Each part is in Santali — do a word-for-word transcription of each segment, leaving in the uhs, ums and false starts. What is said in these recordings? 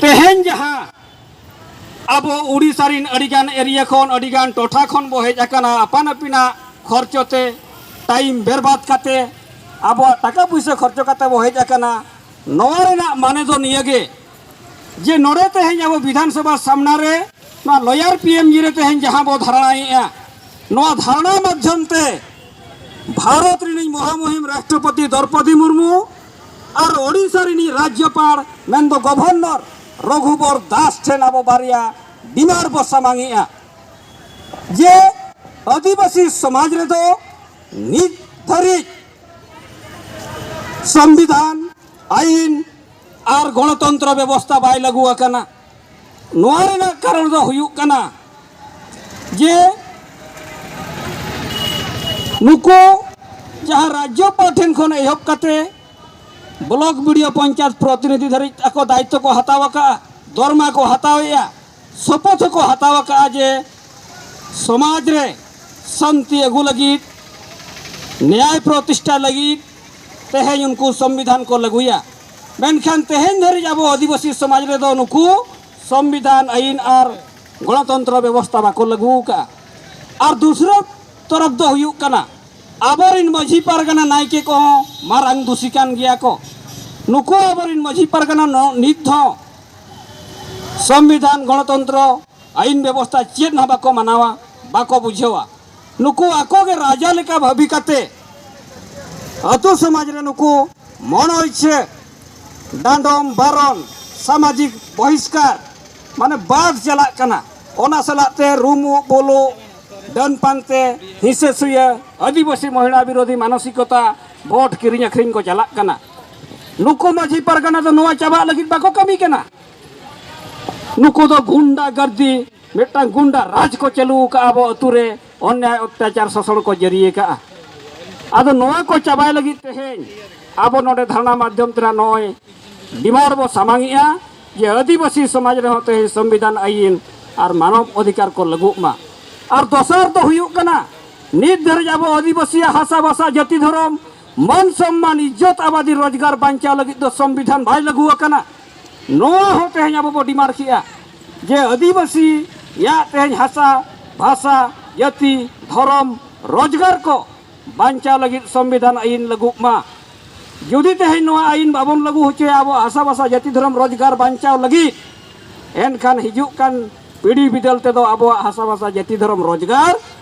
ᱛᱮᱦᱮᱧ ᱡᱟᱦᱟᱸ ᱟᱵᱚ ᱩᱲᱤᱥᱥᱟ ᱨᱤᱱ ᱟᱹᱰᱤᱜᱟᱱ ᱮᱨᱤᱭᱟ ᱠᱷᱚᱱ, ᱟᱹᱰᱤᱜᱟᱱ ᱴᱚᱴᱷᱟ ᱠᱷᱚᱱ ᱵᱚ ᱦᱮᱡ ᱟᱠᱟᱱᱟ, ᱟᱯᱟᱱ ᱟᱹᱯᱤᱱᱟᱜ ᱠᱷᱚᱨᱪᱚ ᱛᱮ, ᱴᱟᱭᱤᱢ ᱵᱮᱨᱵᱟᱫ ᱠᱟᱛᱮ ᱟᱵᱚᱣᱟᱜ ᱴᱟᱠᱟ ᱯᱩᱭᱥᱟᱹ ᱠᱷᱚᱨᱪᱚ ᱠᱟᱛᱮ ᱵᱚ ᱦᱮᱡ ᱟᱠᱟᱱᱟ᱾ ᱱᱚᱣᱟ ᱨᱮᱱᱟᱜ ᱢᱟᱱᱮ ᱫᱚ ᱱᱤᱭᱟᱹ ᱜᱮ ᱡᱮ ᱱᱚᱰᱮ ᱛᱮᱦᱮᱧ ᱟᱵᱚ ᱵᱤᱫᱷᱟᱱ ᱥᱚᱵᱷᱟ ᱥᱟᱢᱱᱟ ᱨᱮ ᱱᱚᱣᱟ ᱞᱚᱭᱟᱨ ᱯᱤ ᱮᱢ ᱡᱤ ᱨᱮ ᱛᱮᱦᱮᱧ ᱡᱟᱦᱟᱸ ᱵᱚ ᱫᱷᱟᱨᱟᱭᱮᱫᱼᱟ, ᱱᱚᱣᱟ ᱫᱷᱟᱨᱱᱟ ᱢᱟᱫᱽᱫᱷᱚᱢ ᱛᱮ ᱵᱷᱟᱨᱚᱛ ᱨᱤᱱᱤᱡ ᱢᱚᱦᱟᱢᱩᱦᱤᱢ ᱨᱟᱥᱴᱨᱚᱯᱚᱛᱤ ᱫᱨᱚᱯᱚᱫᱤ ᱢᱩᱨᱢᱩ ᱟᱨ ᱳᱰᱤᱥᱟ ᱨᱤᱱᱤᱡ ᱨᱟᱡᱽᱡᱚᱯᱟᱲ ᱢᱮᱱᱫᱚ ᱜᱚᱵᱷᱚᱨᱱᱚᱨ ᱨᱚᱜᱷᱩᱵᱚᱨ ᱫᱟᱥ ᱴᱷᱮᱱ ᱟᱵᱚ ᱵᱟᱨᱭᱟ ᱰᱤᱢᱟᱱᱰ ᱵᱚ ᱥᱟᱢᱟᱝᱮᱜᱼᱟ ᱡᱮ ᱟᱹᱫᱤᱵᱟᱹᱥᱤ ᱥᱚᱢᱟᱡᱽ ᱨᱮᱫᱚ ᱱᱤᱛ ᱫᱷᱟᱹᱨᱤᱡ ᱥᱚᱝᱵᱤᱫᱷᱟᱱ, ᱟᱹᱭᱤᱱ ᱟᱨ ᱜᱚᱬᱚᱛᱚᱱᱛᱨᱚ ᱵᱮᱵᱚᱥᱛᱷᱟ ᱵᱟᱭ ᱞᱟᱹᱜᱩ ᱟᱠᱟᱱᱟ᱾ ᱱᱚᱣᱟ ᱨᱮᱱᱟᱜ ᱠᱟᱨᱚᱱ ᱫᱚ ᱦᱩᱭᱩᱜ ᱠᱟᱱᱟ ᱡᱮ ᱱᱩᱠᱩ ᱡᱟᱦᱟᱸ ᱨᱟᱡᱽᱡᱚᱯᱟᱲ ᱴᱷᱮᱱ ᱠᱷᱚᱱ ᱮᱦᱚᱵ ᱠᱟᱛᱮ ᱵᱞᱚᱠ ᱵᱤᱰᱤᱭᱳ ᱯᱚᱧᱪᱟᱭᱮᱛ ᱯᱨᱚᱛᱤᱱᱤᱫᱷᱤ ᱫᱷᱟᱹᱨᱤᱡ ᱟᱠᱚ ᱫᱟᱭᱤᱛᱛᱚ ᱠᱚ ᱦᱟᱛᱟᱣ ᱟᱠᱟᱫᱼᱟ, ᱫᱚᱨᱢᱟ ᱠᱚ ᱦᱟᱛᱟᱣᱮᱫᱼᱟ, ᱥᱚᱯᱚᱛᱷ ᱦᱚᱸᱠᱚ ᱦᱟᱛᱟᱣ ᱟᱠᱟᱫᱼᱟ ᱡᱮ ᱥᱚᱢᱟᱡᱽ ᱨᱮ ᱥᱟᱱᱛᱤ ᱟᱹᱜᱩ ᱞᱟᱹᱜᱤᱫ, ᱱᱮᱭᱟᱭ ᱯᱨᱚᱛᱤᱥᱴᱷᱟ ᱞᱟᱹᱜᱤᱫ ᱛᱮᱦᱮᱧ ᱩᱱᱠᱩ ᱥᱚᱝᱵᱤᱫᱷᱟᱱ ᱠᱚ ᱞᱟᱹᱜᱩᱭᱟ᱾ ᱢᱮᱱᱠᱷᱟᱱ ᱛᱮᱦᱮᱧ ᱫᱷᱟᱹᱨᱤᱡ ᱟᱵᱚ ᱟᱹᱫᱤᱵᱟᱹᱥᱤ ᱥᱚᱢᱟᱡᱽ ᱨᱮᱫᱚ ᱱᱩᱠᱩ ᱥᱚᱝᱵᱤᱫᱷᱟᱱ, ᱟᱹᱭᱤᱱ ᱟᱨ ᱜᱚᱬᱚᱛᱚᱱᱛᱨᱚ ᱵᱮᱵᱚᱥᱛᱷᱟ ᱵᱟᱠᱚ ᱞᱟᱹᱜᱩ ᱟᱠᱟᱫᱼᱟ᱾ ᱟᱨ ᱫᱩᱥᱨᱟᱹ ᱛᱚᱨᱚᱯ ᱫᱚ ᱦᱩᱭᱩᱜ ᱠᱟᱱᱟ, ᱟᱵᱚᱨᱤᱱ ᱢᱟᱹᱡᱷᱤ ᱯᱟᱨᱜᱟᱱᱟ ᱱᱟᱭᱠᱮ ᱠᱚᱦᱚᱸ ᱢᱟᱨᱟᱝ ᱫᱩᱥᱤ ᱠᱟᱱ ᱜᱮᱭᱟ ᱠᱚ᱾ ᱱᱩᱠᱩ ᱟᱵᱚᱨᱤᱱ ᱢᱟᱹᱡᱷᱤ ᱯᱟᱨᱜᱟᱱᱟ ᱱᱚ-, ᱱᱤᱛ ᱦᱚᱸ ᱥᱚᱝᱵᱤᱫᱷᱟᱱ, ᱜᱚᱬᱚᱛᱚᱱᱛᱨᱚ, ᱟᱹᱭᱤᱱ ᱵᱮᱵᱚᱥᱛᱷᱟ ᱪᱮᱫ ᱦᱚᱸ ᱵᱟᱠᱚ ᱢᱟᱱᱟᱣᱟ, ᱵᱟᱠᱚ ᱵᱩᱡᱷᱟᱹᱣᱟ᱾ ᱱᱩᱠᱩ ᱟᱠᱚ ᱜᱮ ᱨᱟᱡᱟ ᱞᱮᱠᱟ ᱵᱷᱟᱹᱵᱤ ᱠᱟᱛᱮ ᱟᱹᱛᱩ ᱥᱚᱢᱟᱡᱽ ᱨᱮ ᱱᱩᱠᱩ ᱢᱚᱱᱚ ᱤᱪᱪᱷᱟᱹ ᱰᱟᱸᱰᱚᱢ, ᱵᱟᱨᱚᱱ, ᱥᱟᱢᱟᱡᱤᱠ ᱵᱚᱦᱤᱥᱠᱟᱨ, ᱢᱟᱱᱮ ᱵᱟᱫ ᱪᱟᱞᱟᱜ ᱠᱟᱱᱟ᱾ ᱚᱱᱟ ᱥᱟᱞᱟᱜ ᱛᱮ ᱨᱩᱢᱩᱜ, ᱵᱚᱞᱚᱜ, ᱰᱟᱹᱱ ᱯᱟᱱᱛᱮ, ᱦᱤᱸᱥᱟᱹ ᱥᱩᱭᱟᱹ, ᱟᱹᱫᱤᱵᱟᱹᱥᱤ ᱢᱚᱦᱤᱞᱟ ᱵᱤᱨᱳᱫᱷᱤ ᱢᱟᱱᱚᱥᱤᱠᱚᱛᱟ, ᱵᱷᱳᱴ ᱠᱤᱨᱤᱧ ᱟᱹᱠᱷᱨᱤᱧ ᱠᱚ ᱪᱟᱞᱟᱜ ᱠᱟᱱᱟ᱾ ᱱᱩᱠᱩ ᱢᱟᱹᱡᱷᱤ ᱯᱟᱨᱜᱟᱱᱟ ᱫᱚ ᱱᱚᱣᱟ ᱪᱟᱵᱟᱜ ᱞᱟᱹᱜᱤᱫ ᱵᱟᱠᱚ ᱠᱟᱹᱢᱤ ᱠᱟᱱᱟ᱾ ᱱᱩᱠᱩ ᱫᱚ ᱜᱩᱱᱰᱟ ᱜᱟᱨᱫᱤ, ᱢᱤᱫᱴᱟᱝ ᱜᱩᱱᱰᱟ ᱨᱟᱡᱽ ᱠᱚ ᱪᱟᱹᱞᱩ ᱟᱠᱟᱫᱼᱟ ᱟᱵᱚ ᱟᱹᱛᱩ ᱨᱮ, ᱚᱱᱱᱭᱟᱭ ᱚᱛᱛᱟᱪᱟᱨ ᱥᱳᱥᱚᱱ ᱠᱚ ᱡᱟᱹᱨᱤ ᱟᱠᱟᱫᱼᱟ᱾ ᱟᱫᱚ ᱱᱚᱣᱟ ᱠᱚ ᱪᱟᱵᱟᱭ ᱞᱟᱹᱜᱤᱫ ᱛᱮᱦᱮᱧ ᱟᱵᱚ ᱱᱚᱰᱮ ᱫᱷᱟᱨᱱᱟ ᱢᱟᱫᱽᱫᱷᱚᱢ ᱛᱮ ᱱᱚᱜᱼᱚᱭ ᱰᱤᱢᱟᱱᱰ ᱵᱚ ᱥᱟᱢᱟᱝᱮᱜᱼᱟ ᱡᱮ ᱟᱹᱫᱤᱵᱟᱹᱥᱤ ᱥᱚᱢᱟᱡᱽ ᱨᱮᱦᱚᱸ ᱛᱮᱦᱮᱧ ᱥᱚᱝᱵᱤᱫᱷᱟᱱ ᱟᱹᱭᱤᱱ ᱟᱨ ᱢᱟᱱᱚᱵ ᱚᱫᱷᱤᱠᱟᱨ ᱠᱚ ᱞᱟᱹᱜᱩᱜ ᱢᱟ᱾ ᱟᱨ ᱫᱚᱥᱟᱨ ᱫᱚ ᱦᱩᱭᱩᱜ ᱠᱟᱱᱟ, ᱱᱤᱛ ᱫᱷᱟᱹᱨᱤᱡ ᱟᱵᱚ ᱟᱹᱫᱤᱵᱟᱹᱥᱤᱭᱟᱜ ᱦᱟᱥᱟ ᱵᱷᱟᱥᱟ, ᱡᱟᱹᱛᱤ ᱫᱷᱚᱨᱚᱢ, ᱢᱟᱹᱱ ᱥᱚᱢᱢᱟᱱ, ᱤᱡᱽᱡᱚᱛ ᱟᱵᱟᱫᱤ, ᱨᱳᱡᱽᱜᱟᱨ ᱵᱟᱧᱪᱟᱣ ᱞᱟᱹᱜᱤᱫ ᱫᱚ ᱥᱚᱝᱵᱤᱫᱷᱟᱱ ᱵᱟᱭ ᱞᱟᱹᱜᱩ ᱟᱠᱟᱱᱟ᱾ ᱱᱚᱣᱟ ᱦᱚᱸ ᱛᱮᱦᱮᱧ ᱟᱵᱚ ᱵᱚ ᱰᱤᱢᱟᱱᱰ ᱠᱮᱜᱼᱟ ᱡᱮ ᱟᱹᱫᱤᱵᱟᱹᱥᱤᱭᱟᱜ ᱛᱮᱦᱮᱧ ᱦᱟᱥᱟ, ᱵᱷᱟᱥᱟ, ᱡᱟᱹᱛᱤ, ᱫᱷᱚᱨᱚᱢ, ᱨᱳᱡᱽᱜᱟᱨ ᱠᱚ ᱵᱟᱧᱪᱟᱣ ᱞᱟᱹᱜᱤᱫ ᱥᱚᱝᱵᱤᱫᱷᱟᱱ ᱟᱹᱭᱤᱱ ᱞᱟᱹᱜᱩᱜ ᱢᱟ᱾ ᱡᱩᱫᱤ ᱛᱮᱦᱮᱧ ᱱᱚᱣᱟ ᱟᱹᱭᱤᱱ ᱵᱟᱵᱚᱱ ᱞᱟᱹᱜᱩ ᱦᱚᱪᱚᱭᱟ ᱟᱵᱚᱣᱟᱜ ᱦᱟᱥᱟ, ᱵᱷᱟᱥᱟ, ᱡᱟᱹᱛᱤ, ᱫᱷᱚᱨᱚᱢ, ᱨᱳᱡᱽᱜᱟᱨ ᱵᱟᱧᱪᱟᱣ ᱞᱟᱹᱜᱤᱫ, ᱮᱱᱠᱷᱟᱱ ᱦᱤᱡᱩᱜ ᱠᱟᱱ ᱯᱤᱲᱦᱤ ᱵᱤᱫᱟᱹᱞ ᱛᱮᱫᱚ ᱟᱵᱚᱣᱟᱜ ᱦᱟᱥᱟ, ᱵᱷᱟᱥᱟ, ᱡᱟᱹᱛᱤ, ᱫᱷᱚᱨᱚᱢ, ᱨᱳᱡᱽᱜᱟᱨ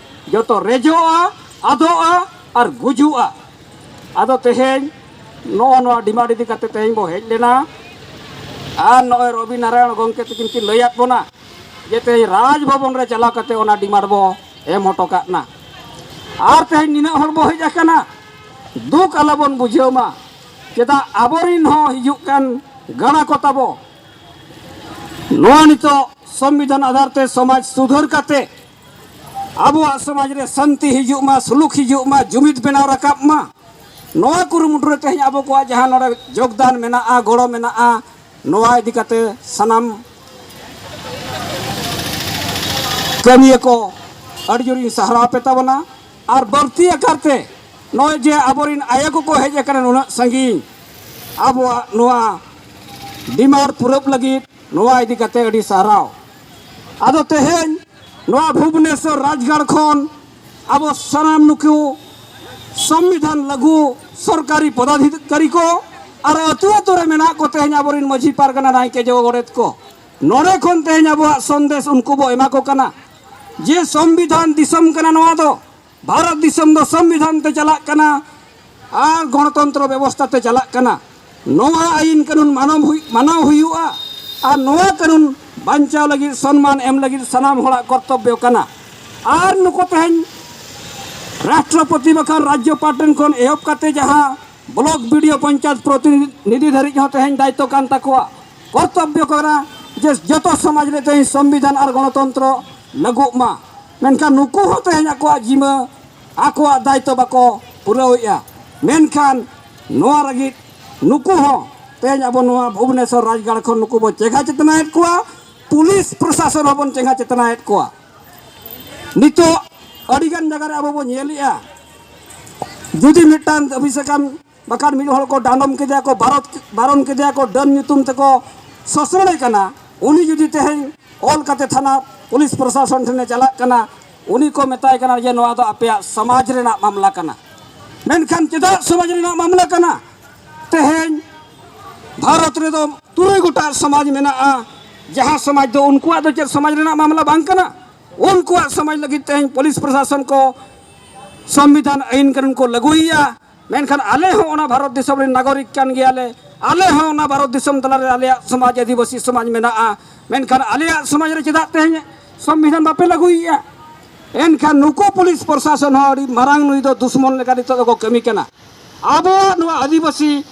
ᱡᱚᱛᱚ ᱨᱮᱡᱚᱜᱼᱟ, ᱟᱫᱚᱜᱼᱟ ᱟᱨ ᱜᱩᱡᱩᱜᱼᱟ᱾ ᱟᱫᱚ ᱛᱮᱦᱮᱧ ᱱᱚᱜᱼᱚ ᱱᱚᱣᱟ ᱰᱤᱢᱟᱱᱰ ᱤᱫᱤ ᱠᱟᱛᱮ ᱛᱮᱦᱮᱧ ᱵᱚ ᱦᱮᱡ ᱞᱮᱱᱟ᱾ ᱟᱨ ᱱᱚᱜᱼᱚᱭ ᱨᱚᱵᱤ ᱱᱟᱨᱟᱭᱚᱬ ᱜᱚᱢᱠᱮ ᱛᱟᱹᱠᱤᱱ ᱠᱤᱱ ᱞᱟᱹᱭᱟᱫ ᱵᱚᱱᱟ ᱡᱮ ᱛᱮᱦᱮᱧ ᱨᱟᱡᱽ ᱵᱷᱚᱵᱚᱱ ᱨᱮ ᱪᱟᱞᱟᱣ ᱠᱟᱛᱮ ᱚᱱᱟ ᱰᱤᱢᱟᱱᱰ ᱵᱚ ᱮᱢ ᱦᱚᱴᱚ ᱠᱟᱜ ᱱᱟ᱾ ᱟᱨ ᱛᱮᱦᱮᱧ ᱱᱤᱱᱟᱹᱜ ᱦᱚᱲ ᱵᱚ ᱦᱮᱡ ᱟᱠᱟᱱᱟ, ᱫᱩᱠ ᱟᱞᱚᱵᱚᱱ ᱵᱩᱡᱷᱟᱹᱣ ᱢᱟ᱾ ᱪᱮᱫᱟᱜ ᱟᱵᱚᱨᱤᱱ ᱦᱚᱸ ᱦᱤᱡᱩᱜ ᱠᱟᱱ ᱜᱟᱬᱟ ᱠᱚ ᱛᱟᱵᱚ ᱱᱚᱣᱟ ᱱᱤᱛᱚᱜ ᱥᱚᱝᱵᱤᱫᱷᱟᱱ ᱟᱫᱷᱟᱨ ᱛᱮ ᱥᱚᱢᱟᱡᱽ ᱥᱩᱫᱷᱟᱹᱨ ᱠᱟᱛᱮ ᱟᱵᱚᱣᱟᱜ ᱥᱚᱢᱟᱡᱽ ᱨᱮ ᱥᱟᱱᱛᱤ ᱦᱤᱡᱩᱜ ᱢᱟ, ᱥᱩᱞᱩᱠ ᱦᱤᱡᱩᱜ ᱢᱟ, ᱡᱩᱢᱤᱫ ᱵᱮᱱᱟᱣ ᱨᱟᱠᱟᱵ ᱢᱟ᱾ ᱱᱚᱣᱟ ᱠᱩᱨᱩᱢᱩᱴᱩ ᱨᱮ ᱛᱮᱦᱮᱧ ᱟᱵᱚ ᱠᱚᱣᱟᱜ ᱡᱟᱦᱟᱸ ᱱᱚᱰᱮ ᱡᱳᱜᱽᱫᱟᱱ ᱢᱮᱱᱟᱜᱼᱟ, ᱜᱚᱲᱚ ᱢᱮᱱᱟᱜᱼᱟ, ᱱᱚᱣᱟ ᱤᱫᱤ ᱠᱟᱛᱮ ᱥᱟᱱᱟᱢ ᱠᱟᱹᱢᱤᱭᱟᱹ ᱠᱚ ᱟᱹᱰᱤ ᱡᱳᱨᱤᱧ ᱥᱟᱨᱦᱟᱣ ᱯᱮ ᱛᱟᱵᱚᱱᱟ᱾ ᱟᱨ ᱵᱟᱹᱲᱛᱤ ᱟᱠᱟᱨ ᱛᱮ ᱱᱚᱜᱼᱚᱭ ᱡᱮ ᱟᱵᱚᱨᱤᱱ ᱟᱭᱳ ᱠᱚᱠᱚ ᱦᱮᱡ ᱟᱠᱟᱱᱟ ᱱᱩᱱᱟᱹᱜ ᱥᱟᱺᱜᱤᱧ ᱟᱵᱚᱣᱟᱜ ᱱᱚᱣᱟ ᱰᱤᱢᱟᱱᱰ ᱯᱩᱨᱟᱹᱵ ᱞᱟᱹᱜᱤᱫ, ᱱᱚᱣᱟ ᱤᱫᱤ ᱠᱟᱛᱮ ᱟᱹᱰᱤ ᱥᱟᱨᱦᱟᱣ᱾ ᱟᱫᱚ ᱛᱮᱦᱮᱧ ᱱᱚᱣᱟ ᱵᱷᱩᱵᱽᱱᱮᱥᱚᱨ ᱨᱟᱡᱽᱜᱟᱲ ᱠᱷᱚᱱ ᱟᱵᱚ ᱥᱟᱱᱟᱢ ᱱᱩᱠᱩ ᱥᱚᱝᱵᱤᱫᱷᱟᱱ ᱞᱟᱹᱜᱩ ᱥᱚᱨᱠᱟᱨᱤ ᱯᱚᱫᱟᱫᱷᱤᱠᱟᱨᱤ ᱠᱚ ᱟᱨ ᱟᱹᱛᱩ ᱟᱹᱛᱩ ᱨᱮ ᱢᱮᱱᱟᱜ ᱠᱚ ᱛᱮᱦᱮᱧ ᱟᱵᱚᱨᱤᱱ ᱢᱟᱹᱡᱷᱤ ᱯᱟᱨᱜᱟᱱᱟ ᱱᱟᱭᱠᱮ ᱡᱚᱜᱽ ᱜᱚᱰᱮᱛ ᱠᱚ ᱱᱚᱰᱮ ᱠᱷᱚᱱ ᱛᱮᱦᱮᱧ ᱟᱵᱚᱣᱟᱜ ᱥᱚᱱᱫᱮᱥ ᱩᱱᱠᱩ ᱵᱚ ᱮᱢᱟ ᱠᱚ ᱠᱟᱱᱟ ᱡᱮ ᱥᱚᱝᱵᱤᱫᱷᱟᱱ ᱫᱤᱥᱚᱢ ᱠᱟᱱᱟ ᱱᱚᱣᱟ ᱫᱚ᱾ ᱵᱷᱟᱨᱚᱛ ᱫᱤᱥᱚᱢ ᱫᱚ ᱥᱚᱝᱵᱤᱫᱷᱟᱱ ᱛᱮ ᱪᱟᱞᱟᱜ ᱠᱟᱱᱟ ᱟᱨ ᱜᱚᱬᱚᱛᱚᱱᱛᱨᱚ ᱵᱮᱵᱚᱥᱛᱷᱟ ᱛᱮ ᱪᱟᱞᱟᱜ ᱠᱟᱱᱟ᱾ ᱱᱚᱣᱟ ᱟᱹᱭᱤᱱ ᱠᱟᱹᱱᱩᱱ ᱢᱟᱱᱟᱣ ᱦᱩᱭ-, ᱢᱟᱱᱟᱣ ᱦᱩᱭᱩᱜᱼᱟ ᱟᱨ ᱱᱚᱣᱟ ᱠᱟᱹᱱᱩᱱ ᱵᱟᱧᱪᱟᱣ ᱞᱟᱹᱜᱤᱫ, ᱥᱚᱱᱢᱟᱱ ᱮᱢ ᱞᱟᱹᱜᱤᱫ ᱥᱟᱱᱟᱢ ᱦᱚᱲᱟᱜ ᱠᱚᱨᱛᱚᱵᱽᱵᱚ ᱠᱟᱱᱟ᱾ ᱟᱨ ᱱᱩᱠᱩ ᱛᱮᱦᱮᱧ ᱨᱟᱥᱴᱨᱚᱯᱚᱛᱤ ᱵᱟᱠᱷᱟᱱ ᱨᱟᱡᱽᱡᱚᱯᱟᱞ ᱴᱷᱮᱱ ᱠᱷᱚᱱ ᱮᱦᱚᱵ ᱠᱟᱛᱮ ᱡᱟᱦᱟᱸ ᱵᱞᱚᱠ, ᱵᱤ ᱰᱤ ᱳ, ᱯᱚᱧᱪᱟᱭᱮᱛ ᱯᱨᱚᱛᱤᱱᱤᱫᱷᱤ ᱫᱷᱟᱹᱨᱤᱡ ᱦᱚᱸ ᱛᱮᱦᱮᱧ ᱫᱟᱭᱤᱛᱛᱚ ᱠᱟᱱ ᱛᱟᱠᱚᱣᱟ, ᱠᱚᱨᱛᱚᱵᱽᱵᱚ ᱠᱟᱱᱟ ᱡᱮ ᱡᱚᱛᱚ ᱥᱚᱢᱟᱡᱽ ᱨᱮ ᱛᱮᱦᱮᱧ ᱥᱚᱝᱵᱤᱫᱷᱟᱱ ᱟᱨ ᱜᱚᱬᱚᱛᱚᱱᱛᱨᱚ ᱞᱟᱹᱜᱩᱜ ᱢᱟ᱾ ᱢᱮᱱᱠᱷᱟᱱ ᱱᱩᱠᱩ ᱦᱚᱸ ᱛᱮᱦᱮᱧ ᱟᱠᱚᱣᱟᱜ ᱡᱤᱢᱟᱹ, ᱟᱠᱚᱣᱟᱜ ᱫᱟᱭᱤᱛᱛᱚ ᱵᱟᱠᱚ ᱯᱩᱨᱟᱹᱣᱮᱫᱼᱟ᱾ ᱢᱮᱱᱠᱷᱟᱱ ᱱᱚᱣᱟ ᱞᱟᱹᱜᱤᱫ ᱱᱩᱠᱩ ᱦᱚᱸ ᱛᱮᱦᱮᱧ ᱟᱵᱚ ᱱᱚᱣᱟ ᱵᱷᱩᱵᱽᱱᱮᱥᱚᱨ ᱨᱟᱡᱽᱜᱟᱲ ᱠᱷᱚᱱ ᱱᱩᱠᱩ ᱵᱚ ᱪᱮᱸᱜᱷᱟ ᱪᱮᱛᱱᱟᱭᱮᱫ ᱠᱚᱣᱟ, ᱯᱩᱞᱤᱥ ᱯᱨᱚᱥᱟᱥᱚᱱ ᱦᱚᱸᱵᱚᱱ ᱪᱮᱸᱜᱷᱟ ᱪᱮᱛᱱᱟᱭᱮᱫ ᱠᱚᱣᱟ᱾ ᱱᱤᱛᱚᱜ ᱟᱹᱰᱤᱜᱟᱱ ᱡᱟᱭᱜᱟ ᱨᱮ ᱟᱵᱚ ᱵᱚ ᱧᱮᱞᱮᱜᱼᱟ, ᱡᱩᱫᱤ ᱢᱤᱫᱴᱟᱝ ᱫᱟᱹᱵᱤ ᱥᱟᱠᱟᱢ ᱵᱟᱠᱷᱟᱱ ᱢᱤᱫ ᱦᱚᱲ ᱠᱚ ᱰᱟᱸᱰᱚᱢ ᱠᱮᱫᱮᱭᱟ ᱠᱚ, ᱵᱟᱨᱚᱛ-, ᱵᱟᱨᱚᱱ ᱠᱮᱫᱮᱭᱟ ᱠᱚ, ᱰᱟᱹᱱ ᱧᱩᱛᱩᱢ ᱛᱮᱠᱚ ᱥᱚᱥᱚᱲᱮ ᱠᱟᱱᱟ, ᱩᱱᱤ ᱡᱩᱫᱤ ᱛᱮᱦᱮᱧ ᱚᱞ ᱠᱟᱛᱮ ᱛᱷᱟᱱᱟ ᱯᱩᱞᱤᱥ ᱯᱨᱚᱥᱟᱥᱚᱱ ᱴᱷᱮᱱᱮ ᱪᱟᱞᱟᱜ ᱠᱟᱱᱟ, ᱩᱱᱤ ᱠᱚ ᱢᱮᱛᱟᱭ ᱠᱟᱱᱟ ᱡᱮ ᱱᱚᱣᱟ ᱫᱚ ᱟᱯᱮᱭᱟᱜ ᱥᱚᱢᱟᱡᱽ ᱨᱮᱱᱟᱜ ᱢᱟᱢᱞᱟ ᱠᱟᱱᱟ᱾ ᱢᱮᱱᱠᱷᱟᱱ ᱪᱮᱫᱟᱜ ᱥᱚᱢᱟᱡᱽ ᱨᱮᱱᱟᱜ ᱢᱟᱢᱞᱟ ᱠᱟᱱᱟ? ᱛᱮᱦᱮᱧ ᱵᱷᱟᱨᱚᱛ ᱨᱮᱫᱚ ᱛᱩᱨᱩᱭ ᱜᱚᱴᱟᱝ ᱥᱚᱢᱟᱡᱽ ᱢᱮᱱᱟᱜᱼᱟ, ᱡᱟᱦᱟᱸ ᱥᱚᱢᱟᱡᱽ ᱫᱚ ᱩᱱᱠᱩᱣᱟᱜ ᱫᱚ ᱪᱮᱫ ᱥᱚᱢᱟᱡᱽ ᱨᱮᱱᱟᱜ ᱢᱟᱢᱞᱟ ᱵᱟᱝ ᱠᱟᱱᱟ᱾ ᱩᱱᱠᱩᱣᱟᱜ ᱥᱚᱢᱟᱡᱽ ᱞᱟᱹᱜᱤᱫ ᱛᱮᱦᱮᱧ ᱯᱩᱞᱤᱥ ᱯᱨᱚᱥᱟᱥᱚᱱ ᱠᱚ ᱥᱚᱝᱵᱤᱫᱷᱟᱱ ᱟᱹᱭᱤᱱ ᱠᱟᱹᱱᱩᱱ ᱠᱚ ᱞᱟᱹᱜᱩᱭᱮᱫᱼᱟ᱾ ᱢᱮᱱᱠᱷᱟᱱ ᱟᱞᱮ ᱦᱚᱸ ᱚᱱᱟ ᱵᱷᱟᱨᱚᱛ ᱫᱤᱥᱚᱢ ᱨᱮᱱ ᱱᱟᱜᱚᱨᱤᱠ ᱠᱟᱱ ᱜᱮᱭᱟᱞᱮ᱾ ᱟᱞᱮ ᱦᱚᱸ ᱚᱱᱟ ᱵᱷᱟᱨᱚᱛ ᱫᱤᱥᱚᱢ ᱛᱟᱞᱟᱨᱮ ᱟᱞᱮᱭᱟᱜ ᱥᱚᱢᱟᱡᱽ, ᱟᱹᱫᱤᱵᱟᱹᱥᱤ ᱥᱚᱢᱟᱡᱽ ᱢᱮᱱᱟᱜᱼᱟ᱾ ᱢᱮᱱᱠᱷᱟᱱ ᱟᱞᱮᱭᱟᱜ ᱥᱚᱢᱟᱡᱽ ᱨᱮ ᱪᱮᱫᱟᱜ ᱛᱮᱦᱮᱧ ᱥᱚᱝᱵᱤᱫᱷᱟᱱ ᱵᱟᱯᱮ ᱞᱟᱹᱜᱩᱭᱮᱫᱼᱟ? ᱮᱱᱠᱷᱟᱱ ᱱᱩᱠᱩ ᱯᱩᱞᱤᱥ ᱯᱨᱚᱥᱟᱥᱚᱱ ᱦᱚᱸ ᱟᱹᱰᱤ ᱢᱟᱨᱟᱝ ᱱᱩᱭ ᱫᱚ ᱫᱩᱥᱢᱚᱱ ᱞᱮᱠᱟ ᱱᱤᱛᱚᱜ ᱫᱚᱠᱚ ᱠᱟᱹᱢᱤ ᱠᱟᱱᱟ᱾ ᱟᱵᱚᱣᱟᱜ ᱱᱚᱣᱟ ᱟᱹᱫᱤᱵᱟᱹᱥᱤ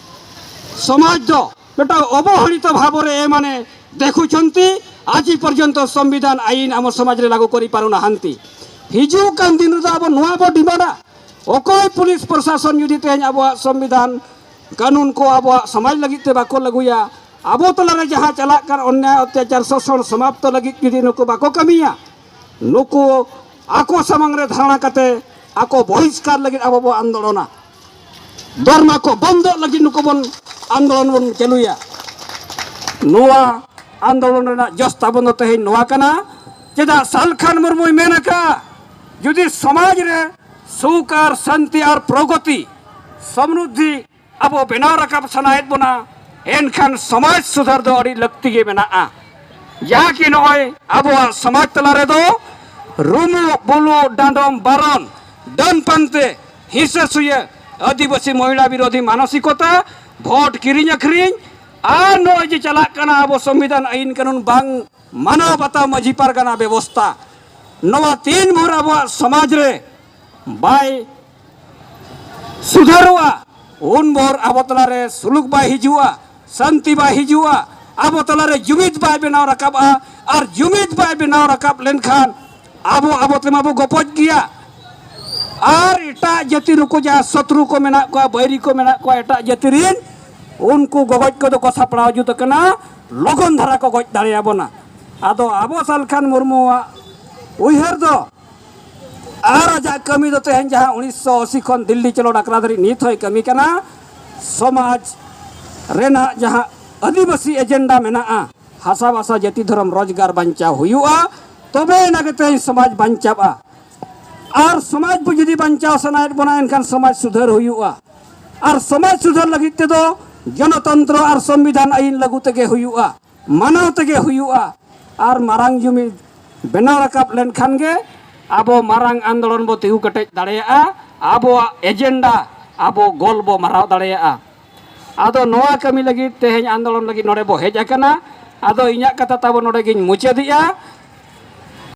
ᱥᱚᱢᱟᱡᱽ ᱫᱚ ᱢᱤᱫᱴᱟᱝ ᱚᱵᱚᱦᱮᱲᱤᱛᱚ ᱵᱷᱟᱵᱽ ᱨᱮ ᱮᱢᱟᱱᱮ ᱫᱮᱠᱷᱩᱪᱷᱚᱱᱛᱤ, ᱟᱡᱤ ᱯᱚᱨᱡᱚᱱᱛᱚ ᱥᱚᱝᱵᱤᱫᱷᱟᱱ ᱟᱭᱤᱱ ᱟᱢ ᱥᱚᱢᱟᱡᱽ ᱨᱮ ᱞᱟᱜᱩ ᱠᱚᱨᱤ ᱯᱟᱨᱩᱱᱟ ᱦᱟᱱᱛᱤ᱾ ᱦᱤᱡᱩᱜ ᱠᱟᱱ ᱫᱤᱱ ᱨᱮᱫᱚ ᱟᱵᱚ ᱱᱚᱣᱟ ᱵᱚ ᱰᱤᱢᱟᱱᱰᱟ, ᱚᱠᱚᱭ ᱯᱩᱞᱤᱥ ᱯᱨᱚᱥᱟᱥᱚᱱ ᱡᱩᱫᱤ ᱛᱮᱦᱮᱧ ᱟᱵᱚᱣᱟᱜ ᱥᱚᱝᱵᱤᱫᱷᱟᱱ ᱠᱟᱹᱱᱩᱱ ᱠᱚ ᱟᱵᱚᱣᱟᱜ ᱥᱚᱢᱟᱡᱽ ᱞᱟᱹᱜᱤᱫ ᱛᱮ ᱵᱟᱠᱚ ᱞᱟᱹᱜᱩᱭᱟ, ᱟᱵᱚ ᱛᱟᱞᱟᱨᱮ ᱡᱟᱦᱟᱸ ᱪᱟᱞᱟᱜ ᱠᱟᱱ ᱚᱱᱱᱭᱟᱭ ᱚᱛᱛᱟᱪᱟᱨ ᱥᱳᱥᱚᱱ ᱥᱚᱢᱟᱯᱛᱚ ᱞᱟᱹᱜᱤᱫ ᱡᱩᱫᱤ ᱱᱩᱠᱩ ᱵᱟᱠᱚ ᱠᱟᱹᱢᱤᱭᱟ, ᱱᱩᱠᱩ ᱟᱠᱚ ᱥᱟᱢᱟᱝ ᱨᱮ ᱫᱷᱟᱨᱱᱟ ᱠᱟᱛᱮ ᱟᱠᱚ ᱵᱚᱦᱤᱥᱠᱟᱨ ᱞᱟᱹᱜᱤᱫ ᱟᱵᱚ ᱵᱚ ᱟᱱᱫᱳᱞᱚᱱᱟ, ᱫᱷᱚᱨᱱᱟ ᱠᱚ ᱵᱚᱱᱫᱚᱜ ᱞᱟᱹᱜᱤᱫ ᱱᱩᱠᱩ ᱵᱚᱱ ᱟᱱᱫᱳᱞᱚᱱ ᱵᱚᱱ ᱪᱟᱹᱞᱩᱭᱟ᱾ ᱱᱚᱣᱟ ᱟᱱᱫᱳᱞᱚᱱ ᱨᱮᱱᱟᱜ ᱡᱚᱥ ᱛᱟᱵᱚᱱ ᱫᱚ ᱛᱮᱦᱮᱧ ᱱᱚᱣᱟ ᱠᱟᱱᱟ᱾ ᱪᱮᱫᱟᱜ ᱥᱟᱞᱠᱷᱟᱱ ᱢᱩᱨᱢᱩᱭ ᱢᱮᱱ ᱟᱠᱟᱫᱼᱟ, ᱡᱩᱫᱤ ᱥᱚᱢᱟᱡᱽ ᱨᱮ ᱥᱩᱠ ᱟᱨ ᱥᱟᱱᱛᱤ ᱟᱨ ᱯᱨᱚᱜᱚᱛᱤ, ᱥᱚᱢᱨᱩᱫᱷᱤ ᱟᱵᱚ ᱵᱮᱱᱟᱣ ᱨᱟᱠᱟᱵ ᱥᱟᱱᱟᱭᱮᱫ ᱵᱚᱱᱟ, ᱮᱱᱠᱷᱟᱱ ᱥᱚᱢᱟᱡᱽ ᱥᱩᱫᱷᱟᱹᱨ ᱫᱚ ᱟᱹᱰᱤ ᱞᱟᱹᱠᱛᱤ ᱜᱮ ᱢᱮᱱᱟᱜᱼᱟ᱾ ᱡᱟᱦᱟᱸ ᱠᱤ ᱱᱚᱜᱼᱚᱭ ᱟᱵᱚᱣᱟᱜ ᱥᱚᱢᱟᱡᱽ ᱛᱟᱞᱟ ᱨᱮᱫᱚ ᱨᱩᱢᱩᱜ, ᱵᱩᱞᱩᱜ, ᱰᱟᱸᱰᱚᱢ, ᱵᱟᱨᱚᱱ, ᱰᱟᱹᱱ ᱯᱟᱱᱛᱮ, ᱦᱤᱸᱥᱟᱹ ᱥᱩᱭᱟᱹ, ᱟᱹᱫᱤᱵᱟᱹᱥᱤ ᱢᱚᱦᱤᱞᱟ ᱵᱤᱨᱳᱫᱷᱤ ᱢᱟᱱᱚᱥᱤᱠᱚᱛᱟ, ᱵᱷᱳᱴ ᱠᱤᱨᱤᱧ ᱟᱹᱠᱷᱨᱤᱧ, ᱟᱨ ᱱᱚᱜᱼᱚᱭ ᱡᱮ ᱪᱟᱞᱟᱜ ᱠᱟᱱᱟ ᱟᱵᱚ ᱥᱚᱝᱵᱤᱫᱷᱟᱱ ᱟᱹᱭᱤᱱ ᱠᱟᱹᱱᱩᱱ ᱵᱟᱝ ᱢᱟᱱᱟᱣ ᱵᱟᱛᱟᱣ ᱢᱟᱹᱡᱷᱤ ᱯᱟᱨᱜᱟᱱᱟ ᱵᱮᱵᱚᱥᱛᱷᱟ, ᱱᱚᱣᱟ ᱛᱤᱱ ᱵᱷᱳᱨ ᱟᱵᱚᱣᱟᱜ ᱥᱚᱢᱟᱡᱽ ᱨᱮ ᱵᱟᱭ ᱥᱩᱫᱷᱟᱹᱨᱚᱜᱼᱟ, ᱩᱱ ᱵᱷᱳᱨ ᱟᱵᱚ ᱛᱟᱞᱟᱨᱮ ᱥᱩᱞᱩᱠ ᱵᱟᱭ ᱦᱤᱡᱩᱜᱼᱟ, ᱥᱟᱱᱛᱤ ᱵᱟᱭ ᱦᱤᱡᱩᱜᱼᱟ᱾ ᱟᱵᱚ ᱛᱟᱞᱟᱨᱮ ᱡᱩᱢᱤᱫ ᱵᱟᱭ ᱵᱮᱱᱟᱣ ᱨᱟᱠᱟᱵᱼᱟ᱾ ᱟᱨ ᱡᱩᱢᱤᱫ ᱵᱟᱭ ᱵᱮᱱᱟᱣ ᱨᱟᱠᱟᱵ ᱞᱮᱱᱠᱷᱟᱱ ᱟᱵᱚ ᱟᱵᱚ ᱛᱮᱢᱟ ᱵᱚ ᱜᱚᱯᱚᱡ ᱜᱮᱭᱟ᱾ ᱟᱨ ᱮᱴᱟᱜ ᱡᱟᱹᱛᱤ, ᱱᱩᱠᱩ ᱡᱟᱦᱟᱸ ᱥᱚᱛᱨᱩ ᱠᱚ ᱢᱮᱱᱟᱜ ᱠᱚᱣᱟ, ᱵᱟᱹᱭᱨᱤ ᱠᱚ ᱢᱮᱱᱟᱜ ᱠᱚᱣᱟ ᱮᱴᱟᱜ ᱡᱟᱹᱛᱤ ᱨᱮᱱ, ᱩᱱᱠᱩ ᱜᱚᱜᱚᱡ ᱠᱚᱫᱚ ᱠᱚ ᱥᱟᱯᱲᱟᱣ ᱡᱩᱛ ᱟᱠᱟᱱᱟ, ᱞᱚᱜᱚᱱ ᱫᱷᱟᱨᱟ ᱠᱚ ᱜᱚᱡ ᱫᱟᱲᱮᱭᱟᱵᱚᱱᱟ᱾ ᱟᱫᱚ ᱟᱵᱚ ᱥᱟᱞᱠᱷᱟᱱ ᱢᱩᱨᱢᱩᱣᱟᱜ ᱩᱭᱦᱟᱹᱨ ᱫᱚ ᱟᱨ ᱟᱡᱟᱜ ᱠᱟᱹᱢᱤ ᱫᱚ ᱛᱮᱦᱮᱧ ᱡᱟᱦᱟᱸ ᱩᱱᱤᱥᱥᱚ ᱟᱥᱤ ᱠᱷᱚᱱ ᱫᱤᱞᱞᱤ ᱪᱚᱞᱚ ᱰᱟᱠᱨᱟ ᱫᱷᱟᱹᱨᱤᱡ ᱱᱤᱛ ᱦᱚᱸᱭ ᱠᱟᱹᱢᱤ ᱠᱟᱱᱟ᱾ ᱥᱚᱢᱟᱡᱽ ᱨᱮᱱᱟᱜ ᱡᱟᱦᱟᱸ ᱟᱹᱫᱤᱵᱟᱹᱥᱤ ᱮᱡᱮᱱᱰᱟ ᱢᱮᱱᱟᱜᱼᱟ᱾ ᱦᱟᱥᱟ ᱵᱷᱟᱥᱟ ᱡᱟᱹᱛᱤ ᱫᱷᱚᱨᱚᱢ ᱨᱳᱡᱽᱜᱟᱨ ᱵᱟᱧᱪᱟᱣ ᱦᱩᱭᱩᱜᱼᱟ, ᱛᱚᱵᱮ ᱮᱱᱟ ᱜᱮ ᱛᱮᱦᱮᱧ ᱥᱚᱢᱟᱡᱽ ᱵᱟᱧᱪᱟᱜᱼᱟ᱾ ᱟᱨ ᱥᱚᱢᱟᱡᱽ ᱵᱚ ᱡᱩᱫᱤ ᱵᱟᱧᱪᱟᱣ ᱥᱟᱱᱟᱭᱮᱫ ᱵᱚᱱᱟ, ᱮᱱᱠᱷᱟᱱ ᱥᱚᱢᱟᱡᱽ ᱥᱩᱫᱷᱟᱹᱨ ᱦᱩᱭᱩᱜᱼᱟ᱾ ᱟᱨ ᱥᱚᱢᱟᱡᱽ ᱥᱩᱫᱷᱟᱹᱨ ᱞᱟᱹᱜᱤᱫ ᱛᱮᱫᱚ ᱡᱚᱱᱚᱛᱚᱱᱛᱨᱚ ᱟᱨ ᱥᱚᱝᱵᱤᱫᱷᱟᱱ ᱟᱹᱭᱤᱱ ᱞᱟᱹᱜᱩ ᱛᱮᱜᱮ ᱦᱩᱭᱩᱜᱼᱟ, ᱢᱟᱱᱟᱣ ᱛᱮᱜᱮ ᱦᱩᱭᱩᱜᱼᱟ᱾ ᱟᱨ ᱢᱟᱨᱟᱝ ᱡᱩᱢᱤᱫ ᱵᱮᱱᱟᱣ ᱨᱟᱠᱟᱵ ᱞᱮᱱᱠᱷᱟᱱ ᱜᱮ ᱟᱵᱚ ᱢᱟᱨᱟᱝ ᱟᱱᱫᱳᱞᱚᱱ ᱵᱚ ᱛᱤᱸᱜᱩ ᱠᱮᱴᱮᱡ ᱫᱟᱲᱮᱭᱟᱜᱼᱟ, ᱟᱵᱚᱣᱟᱜ ᱮᱡᱮᱱᱰᱟ ᱟᱵᱚ ᱜᱳᱞ ᱵᱚ ᱢᱟᱨᱟᱣ ᱫᱟᱲᱮᱭᱟᱜᱼᱟ᱾ ᱟᱫᱚ ᱱᱚᱣᱟ ᱠᱟᱹᱢᱤ ᱞᱟᱹᱜᱤᱫ ᱛᱮᱦᱮᱧ ᱟᱱᱫᱳᱞᱚᱱ ᱞᱟᱹᱜᱤᱫ ᱱᱚᱰᱮ ᱵᱚ ᱦᱮᱡ ᱟᱠᱟᱱᱟ᱾ ᱟᱫᱚ ᱤᱧᱟᱹᱜ ᱠᱟᱛᱷᱟ ᱛᱟᱵᱚ ᱱᱚᱰᱮ ᱜᱤᱧ ᱢᱩᱪᱟᱹᱫᱮᱜᱼᱟ᱾